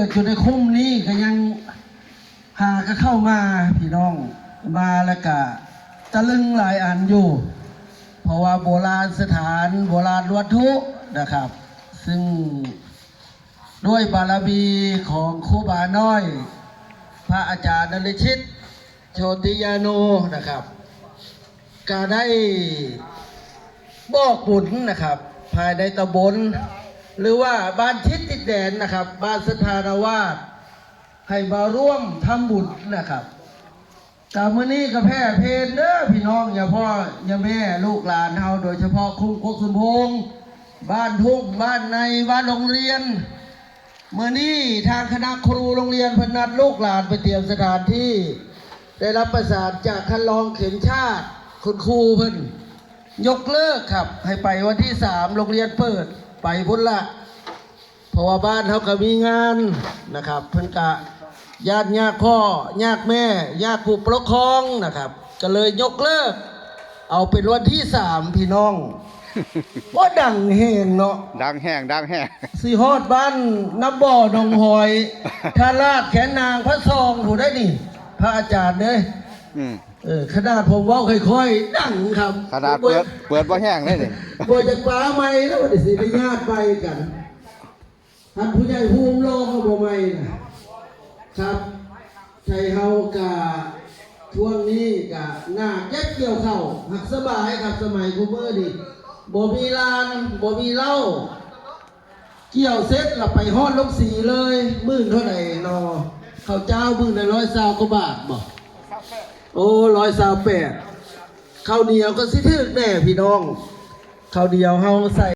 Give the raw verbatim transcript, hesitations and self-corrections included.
ดอยู่ในคุ้มนี้ก็ยังหาก็เข้ามาพี่น้องมาแล้วก็ตะลึงหลายอันอยู่ เพราะว่าโบราณสถานโบราณวัตถุนะครับ ซึ่งด้วยบารมีของครูบาน้อย พระอาจารย์นฤชิตโชติยาโนนะครับ ก็ได้บอกบุญนะครับ ภายในตำบล หรือว่าบ้านทิศติดแดนนะครับ บ้านสัทธานาวาสให้มาร่วมทำบุญนะครับ แต่มื้อนี้ก็แผ่เพลเด้อพี่น้องอย่าพ่ออย่าแม่ลูกหลานเฮาโดยเฉพาะคุ้มกกสุนพงษ์บ้านทุ่งบ้านในบ้านโรงเรียนมื้อนี้ทางคณะครูโรงเรียนเพิ่นนัดลูกหลานไปเตรียมสถานที่ ได้รับประสานจากท่านรองเข็มชาติคุณครูเพิ่นยกเลิกครับ ให้ไปวันที่สามโรงเรียนเปิดไปพุ้นละ เพราะว่าบ้านเขาก็มีงานนะครับ เพิ่นกะญาติยากพ่อยากแม่ยากผู้ปกครองนะครับ ก็เลยยกเลิก เอาเป็นวันที่สามพี่น้องว่าดังแหงเนาะ ดังแห้งดังแห้ง สิฮอดบ้านน้ำบ่อหนองหอยท่าลาดแขนนางพระซองผู้ได้นี่ พระอาจารย์เด้ย อืม เออขนาดผมเว้าค่อยๆดังครับ ขนาดเปิดเปิดบ่แห้งเลยนี่ บ่จะปาไม่แล้วมันสิไปญาติไปกันท่านผู้ใหญ่ภูมิรอเขาบ่ไม่นะครับไทยเฮากะช่วงนี้กะหน้าเก็บเกี่ยวเข้าหักสบายครับสมัยคุเมื่อนี่บ่มีลานบ่มีเหล้าเกี่ยวเสร็จละไปฮอดลงสีเลยหมื่นเท่าไหร่นอเขาวเจ้าหมื่นละร้อยซาวกว่าบาทบ่โอ้ร้อยซาวแปดข้าวเหนียวก็สิถึกแน่พี่น้องข้าวเหนียวเฮาใส่